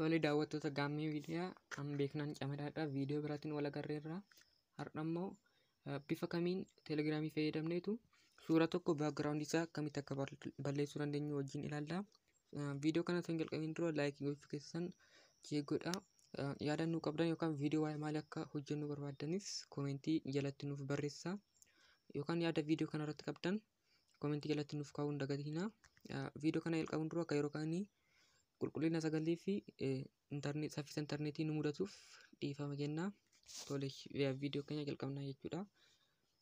Tole daawwattoota Gaammee Miidiyaa kan beeknaan camadaadha. Viidiyoo biraatiin wal agarreerra. Har'a immoo bifa kamiin teelegiraamii fayyadamneetu suura tokko background isaa akkamitti akka balleessuu dandeenyu wajjin ilaalla. Viidiyoo kana osoo hin jalqabiin dura laayikii gochuu keessan check godhaa. Yaadannoo qabdan yookaan viidiyoo waa'ee maalii akka hojjennu barbaaddanis koomentii jalatti nuuf barreessaa. Yookaan yaada viidiyoo kana irratti qabdan koomentii jalatti nuuf kaa'uu hin dagatinaa. Viidiyoo kana jalqabuun dura akka yeroo kaanii qulqullina sagalee fi saffisa intarneetii nu mudatuuf dhiifama jenna. Tole viidiyoo keenya jalqabnaa jechuudha.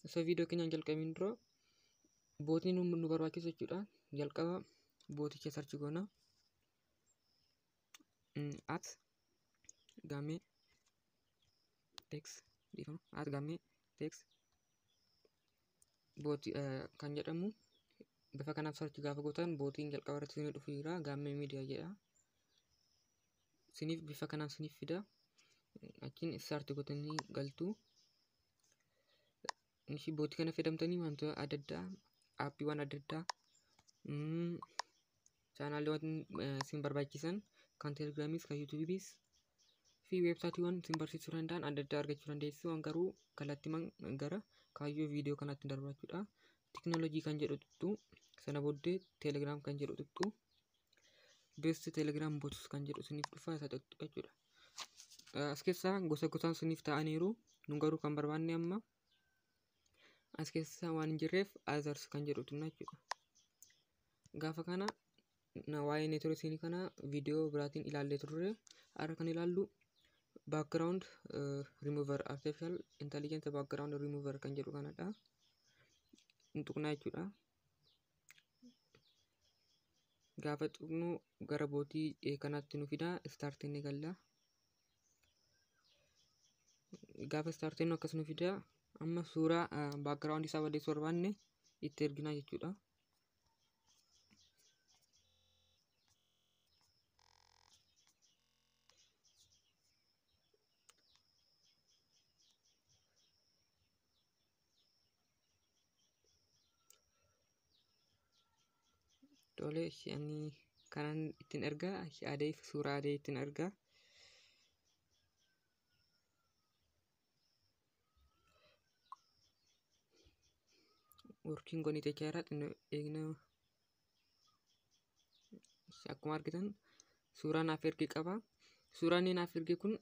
Osoo viidiyoo keenya hin jalqabiin dura bootiin nu barbaachisu jechuudha. Jalqaba booticha sarchi goona. At Gaammee Tex dhiifama. At Gaammee Tex bootii kan jedhamu bifa kanaaf sarchi gaafa gootan bootiin jalqaba irratti isinii dhufu jira. Gaammee Miidiyaa jedha. Isiniif bifa kanaan isiniif fida. Achiin start gootanii galtu. Ishii bootii kana fayyadamtanii wantoota adda addaa aappiiwwan adda addaa chaanaaliiwwan isin barbaachisan kan teelegiraamiis kan yuutuubiis fi weebsaayitiiwwan isin barsiisuu danda'an adda addaa argachuu dandeessu. Waan garuu kallattiimaan gara kaayyoo viidiyoo kanaatti darba jechuudha. Teknoolojii kan jedhu tuttu sana booddee teelegiraam kan jedhu tuttu best teelegiraam bots kan jedhu isiniif dhufa isa tuttu jechuudha. As keessaa gosa gosaan isiniif ta'aniiru. Nu garuu kan barbaanne amma as keessa waan hin jirreef others kan jedhu tunna jechuudha. Gaafa kana waa'ee neetworkii kana viidiyoo biraatiin ilaallee turre. Har'a kan ilaallu background remover artificial intelligence background remover kan jedhu kanadha. Hin tuqnaa jechuudha. Gaafa tuqnu gara bootii kanaatti nu fida. Start ni galla. Gaafa start nu akkas nu fida. Amma suuraa background isaa balleessuu barbaanne itti erginaa jechuudha. Tole ani kanan ittiin ergaa adee suuraa adee ittiin ergaa. Working on it jechaa jira xinnoo eegna. Akkuma argitan suuraa naaf erge qaba. Suuraan inni naaf erge kun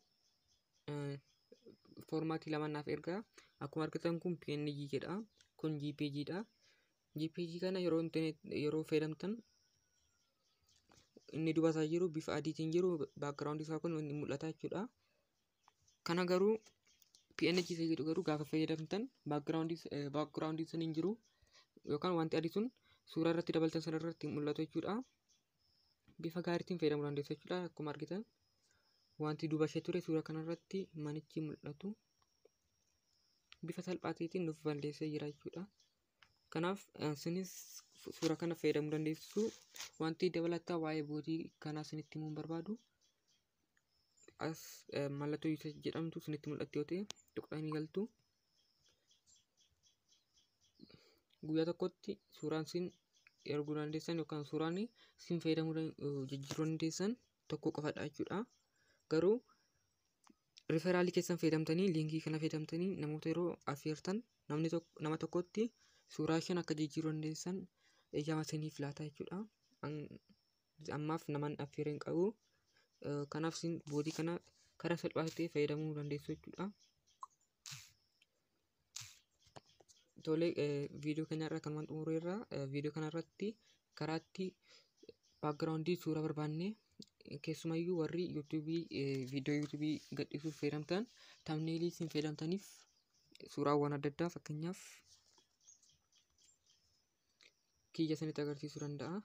foormaatii lama naaf erga. Akkuma argitan kun PNG jedha. Kun JPG dha. JPG kana yeroo yeroo fayyadamtan inni duuba isaa jiru bifa adiitiin jiru background isaa kun ni mul'ata jechuudha. Kana garuu PNG isa jedhu garuu gaafa fayyadamtan background sun hin jiru yookaan wanti adii sun suuraa irratti dabaltan sana irratti mul'atu jechuudha. Bifa gaariitiin fayyadamuu dandeessu jechuudha. Akkuma argitan wanti duuba ishee ture suuraa kanarratti manichi mul'atu bifa salphaatiin nuuf balleessee jira jechuudha. Kanaaf isinis suura kana fayyadamuu dandeessu. Wanti dabalataa waa'ee bootii kanaa isinitti himuun barbaadu as mallattoo usage jedhamtu isinitti mul'atti yoo ta'e tuqxanii galtu. Guyyaa tokkotti suuraan isin erguu dandeessan yookaan suuraan isin fayyadamuu jijjiiruu dandeessan tokko qofadha jechuudha. Garuu riferaalii keessan fayyadamtanii liinkii kana fayyadamtanii namoota yeroo affeertan namni tokko nama tokkotti suuraa shan akka jijjiiruu dandeessan eeyyama isiniif laata jechuudha. Ammaaf naman affeeree hin qabu. Kanaaf isin bootii kana karaa salphaa ta'e fayyadamuu dandeessu jechuudha. Tole viidiyoo keenya irraa kanumaan xumureerra. Viidiyoo kana irratti karaatti background suuraa barbaanne keessumayyuu warri yuutuubii viidiyoo yuutuubii gadhiisuuf fayyadamtan thumbnailii isin fayyadamtaniif suuraawwan adda addaa fakkeenyaaf kiyya isinitti agarsiisuu danda'a.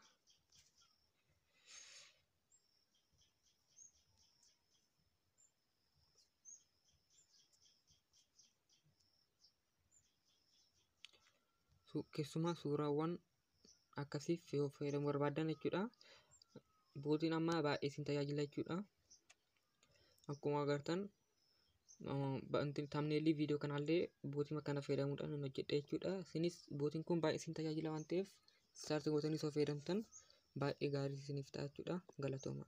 Keessumaa suuraawwan akkasiif yoo fayyadamuu barbaaddan jechuudha. Bootiin amma baay'ee isin tajaajila jechuudha. Akkuma agartan thumbnailii viidiyoo kanaallee bootii kana fayyadamuudhaan hin hojjedhe jechuudha. Isinis bootiin kun baay'ee isin tajaajila waan ta'eef start gootanii osoo fayyadamtan baay'ee gaarii isiniif ta'a jechuudha. Galatooma.